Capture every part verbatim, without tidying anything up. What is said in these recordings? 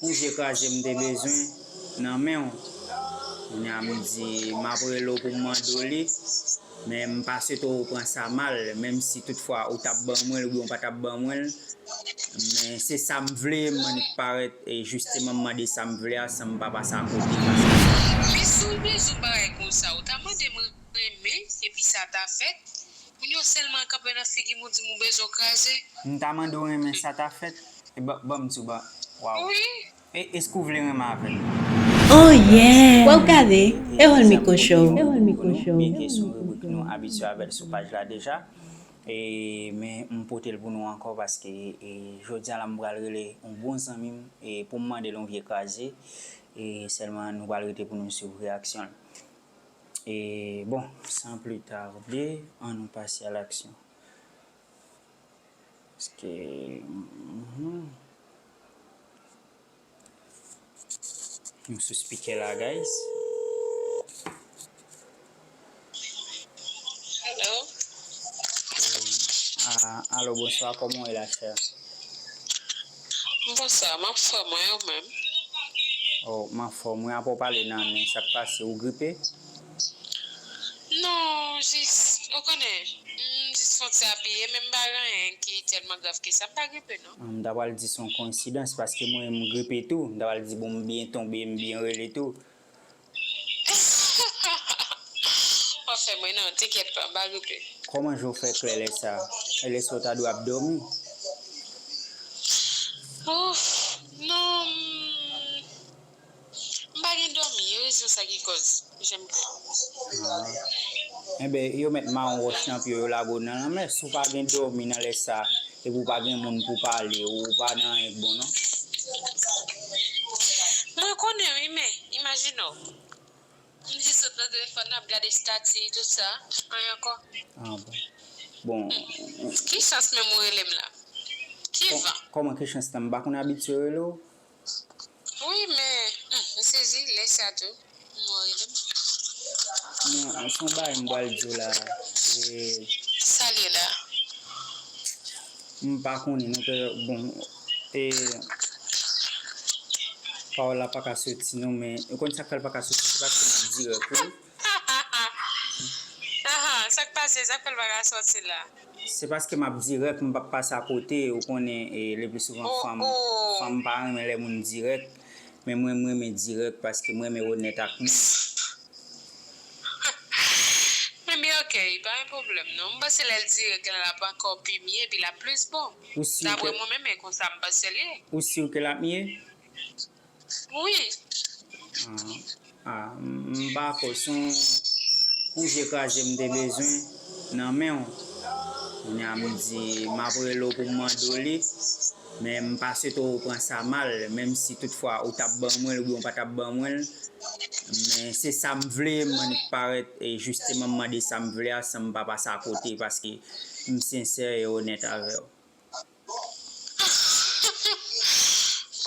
Yon vye kraze m te bezwen nan men w. Kounye a m di m ap rele w pou m mande w li, men m pa swete w pran sa mal, menm si toutfwa ou t ap ban mwen l oubyen w pa t ap ban mwen l. Men se sa m vle, m annik parèt e jisteman m mande sa m vle a san m pa pase akote. Paske Men si w bezwen bagay konsa, ou ta mande m renmen, epi sa ta fèt. Kounye a w sèlman kanpe nan figi m, ou di m ou bezwen w kraze. M ta mande w renmen, sa ta fèt. E ban, ban m di w, ban, waw. Wi. E, èske w vle renmen avè m? Oh yeah! Wè w gade, Erol Miko Show. Erol Miko Show. Byen ke se yon ribrik nou abitye avè l sou paj la deja. E, men m pote l pou nou ankò paske, e, jodi a la m pral rele yon bon zanmi m, e, pou m mande l yon vye kraze. E, sèlman nou pral rete pou nou swiv reyaksyon l. E, bon, sans plus tarder, ann nou pase a laksyon. Paske, mhm. Nou sou speaker la, guys. Hello. Ah, alo, bonswa, kòman w ye, la chè? Bonswa, m anfòm, wi, ou menm? Oh, m anfòm, wi, apa w pale nan men, sa k pase, ou gripe? Non, jis, ou konnen, m jis fon ti apiye, men m pa gen anyen ki tèlman grav ke sa, m pa gripe, non. Ah, m ta pral di se yon koyensidans, paske mwen, m gripe tou, m ta pral di, bon, m byen tonbe, m byen rele tou. W ap fè mwen non, tenkèt pa, m pa gripe. Kòman je w fè klè lè sa? E lè sa w ta dwe ap dòmi? Ouf, non, m, m pa gen dòmi, e rezon sa ki kòz je m klè. Ah. Enben, yo mèt mawon wòch nan pye w, yo lage w nan lanmè. Si w pa gen dòmi nan lè sa, epi w pa gen moun pou pale, ou pa nan anyen k bon, non. Mwen konnen, wi, men, imajine w. M jis sot nan telefòn nan, ap gade estati, tout sa. Anyen ankò. Ah, bon. Bon. Hmm. Ki chans menm ou rele m la? Ki van? Kò-, kòman ki chans lan? M pa konn abitye rele w? Wi, men, hmm, m sezi, lè sa tou. M rele m. Non, se yon bagay m pral di w la. E, sa l ye la? M pa konnen, non, ke, bon, e, pawòl la pa ka soti, non, men, ou konn sa k fè l pa ka soti, se paske m ap dirèk, wi. Ahan, sa k pase, sa k fè l pa ka soti la? Se paske m ap dirèk, m p ap pase akote, ou konnen, e, le pli souvan fanm, fanm pa renmen lè moun dirèk, men mwen, m renmen dirèk paske m renmen onèt ak moun. Ebyen, ok, pa gen pwoblèm, non. M panse lè l dirèk la, l ap ankò pi mye, epi l ap plis bon. Ou si ke... Daprè mwen menm, e konsa m panse l ye. Ou si ke l ap mye? Wi. Ah, ah, m pa kwè, se yon, yon vye kraze m te bezwen nan men w. Kounye a m di, m ap rele w pou m mande w li, men m pa swete w pran sa mal, menm si toutfwa ou t ap ban mwen l oubyen w pa t ap ban mwen l. Men se sa m vle, m annik parèt e jisteman m mande sa m vle a san m pa pase akote, paske m sensè e onèt avè w.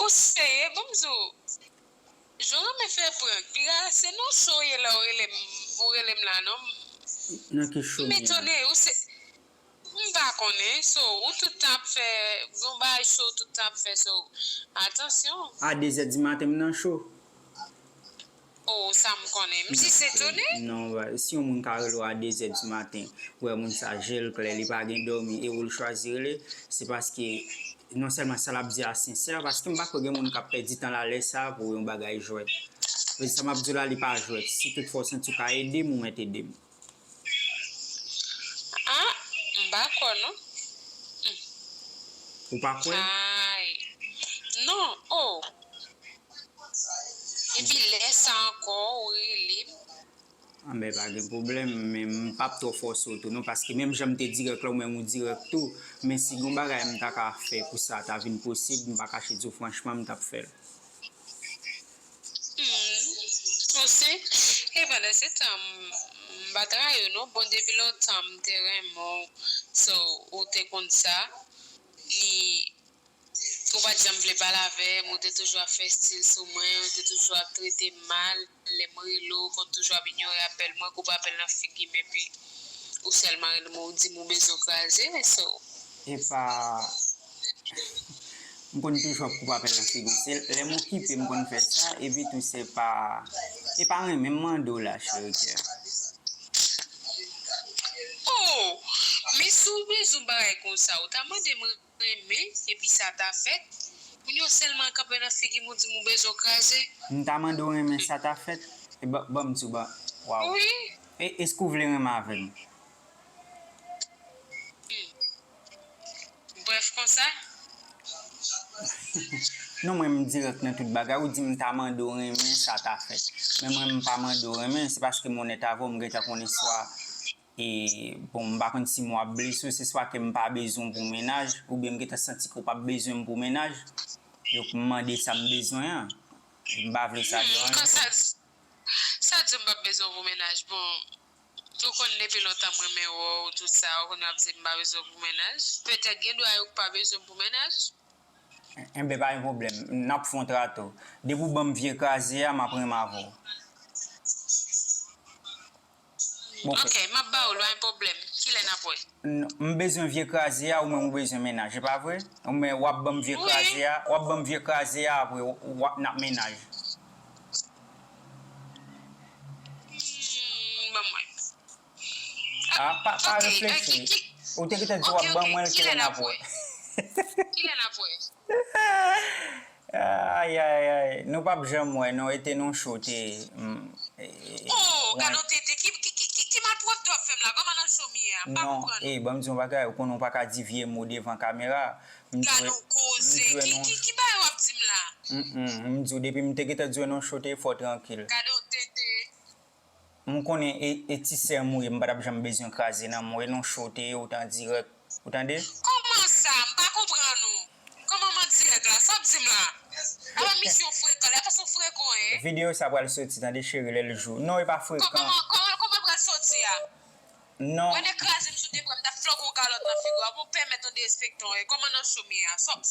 Ou serye? Ban m di w, jan w renmen fè prank, pi ra se nan cho w ye lè w rele m, ou rele m la, non. Nan ki cho m ye a? M etone, ou se, m pa konnen, so, ou tout tan ap fè, gon bagay cho tout tan ap fè, so, atansyon. A de zè di maten m nan cho. Oh, sa m konnen. M jis etone. Non, si yon moun ka rele w a de zè di maten, ou wè moun sa je l klè, li pa gen dòmi, e ou l chwazi rele, se paske non sèlman sa l ap di a sensè, paske m pa kwè gen moun k ap pèdi tan la lè sa pou yon bagay jwèt. Vle di sa m ap di w la, li pa jwèt. Si toutfwa w santi w ka ede m, ou mèt ede m. Ah, m pa kwè non. Hmm. Ou pa kwè? Ay. Non, oh. Epi lè sa ankò, ou rele m. Anben, pa gen pwoblèm, men m p ap twò fòse w tou non, paske menm jan m te dirèk la, ou menm ou dirèk tou. Men si gon bagay m ta ka fè pou sa ta vin posib, m pa kache di w franchman, m t ap fè l. Hmm, ou se, e pandan se tan, m, m pa trayi w non, bon, depi lontan m te renmen w, so, ou te konn sa, ni ou pa t janm vle pale avè m, ou te toujou ap fè estil sou mwen, ou te toujou ap trete m mal, lè m rele w, ou konn toujou ap inyore apèl mwen, koupe apèl nan figi m, epi ou sèlman rele m, ou di m ou bezwen w kraze, so. Epa, M konn toujou ap koupe apèl nan figi w. Se lè m okipe m konn fè sa, epi tou se pa, e pa renmen m mande w la, cheri kè. Oh! Men si w bezwen bagay konsa, ou ta mande m renmen, epi sa ta fèt. Kounye a w sèlman kanpe nan figi m, ou di m ou bezwen w kraze. M ta mande w renmen, sa ta fèt. E ban, ban m di w, ban, waw. Wi. E, èske w vle renmen avè m? Brèf konsa. Non, mwen m dirèk nan tout bagay. Ou di m ta mande w renmen, sa ta fèt. Men mwen m pa mande w renmen, se paske m onèt avè w, m gentan konnen swa, e, bon, m pa konn si mo ap blese w, se swa ke m pa bezwen w pou mennaj, oubyen m gentan santi ke w p ap bezwen m pou mennaj. Donk, m mande sa m bezwen an. M pa vle sa deranje w. Sa di w m p ap bezwen w pou mennaj. Bon, ou konn depi lontan m renmen wè w, tout sa, ou konn ap di m pa bezwen w pou mennaj. Petèt gen dwa yo k pa bezwen m pou mennaj. Enben, pa gen pwoblèm. N ap fè yon trato. Depi w ban m vye kraze a, m ap renmen avè w. Ok, m ap ba w l, pa gen pwoblèm. Kilè n ap wè? M bezwen vye kraze a, ou menm ou bezwen mennaj, e pa vre? Ou menm w ap ban m vye kraze a, w ap ban m vye kraze a, apre w ap, n ap mennaj. Hmm, ban mwen. Ah, pa, pa reflechi. Ou te gentan di w ap ban mwen l, kilè n ap wè? Kilè n ap wè? Ayayay, nou p ap janm wè non, e te nan show te. Oh, gade yon tete, ki, ki, ki, ki, ki malpwòpte w ap fè m la, kòman nan show m ye a, m pa konprann ou. Non, e, ban m di w yon bagay, ou konnen w pa ka di vye mo devan kamera. Gade yon koze, ki, ki, ki bagay w ap di m la? Mm, mm, m di w, depi m te gentan di w nan show te, fò w trankil. Gade yon tete. M konnen e, e ti sè m ou ye, m pa t ap janm bezwen kraze nan men w, e nan show te ye, ou t an dirèk, ou tande? Kòman sa? M pa konprann ou. Kòman m an dirèk la? Sa w ap di m la? Apa misye yon frekan, li pa se yon frekan, en? Videyo sa pral soti, tande cheri, lè l jou. Non, e pa frekan. Kòman, kòman, kòman l pral soti a? Non. Mwen dekraze m sou de bra, m t ap flòk yon kalòt nan figi w. Apa w pèmèt yon derespektan, en? Kòman nan show m ye a? Sa w,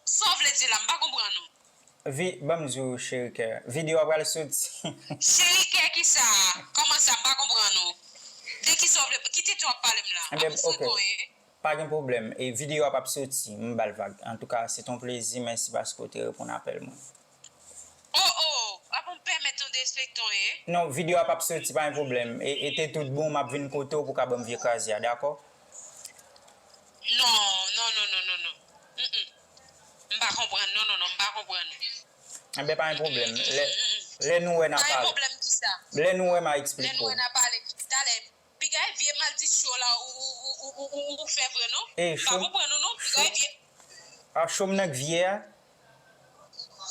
sa w vle di la? M pa konprann ou. Vi, ban m di w, cheri kè, videyo a pral soti. Cheri kè kisa? Kòman sa? M pa konprann ou. De kisa w vle? Ki tete w ap pale m la? Enben, ok. Pa gen pwoblèm. E videyo a p ap soti, m ba l vag. Antouka, se t on plezi, mèsi paske w te reponn apèl mwen. Oh, oh, apa w pèmèt yon derespektan, en? Non, videyo a p ap soti, pa gen pwoblèm. E, e te tout bon, m ap vin kote w pou w ka ban m vye kraze a, dakò? Non, non, non, non, non, non. Mm, mm. M pa konprann, non, non, non, m pa konprann. Enben, pa gen pwoblèm. Lè, lè nou wè n a pale. Pa gen pwoblèm kisa? Lè nou wè m a eksplike w. Lè nou wè n a pale. Talè, piga e vye maldisyon la ou, ou, ou fè vre, non? M pa konprann ou, non, piga e vye. A, show m nan k vye a?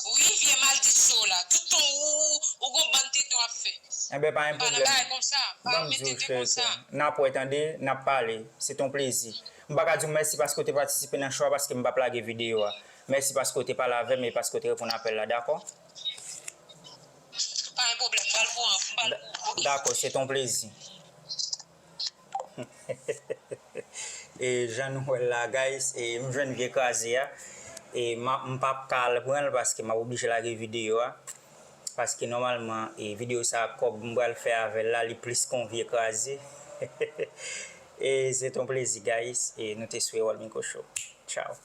Wi, vye maldisyon w la. Tout tan ou, ou gon bann tenten w ap fè. Enben, pa gen pwoblèm. M pa nan bagay konsa. M pa renmen tenten konsa. N ap wè, tande, n ap pale. Se t on plezi. M pa ka di w mèsi paske w te patisipe nan show a, paske m p ap lage videyo a. Mèsi paske w te pale avè m e paske w te reponn apèl la, dakò? Pa gen pwoblèm, m pral pran, m pral pran. Dakò, se t on plezi. E jan nou wè l la, guys, e m jwenn vye kraze a. E m ap, m p ap ka al pran l paske m ap oblije lage videyo a. Paske nòmalman, e videyo sa a, kòb m pral fè avè l la, li plis ke yon vye kraze. E se t on plezi, guys, e nou te sou Erol Micro Show. Tchao.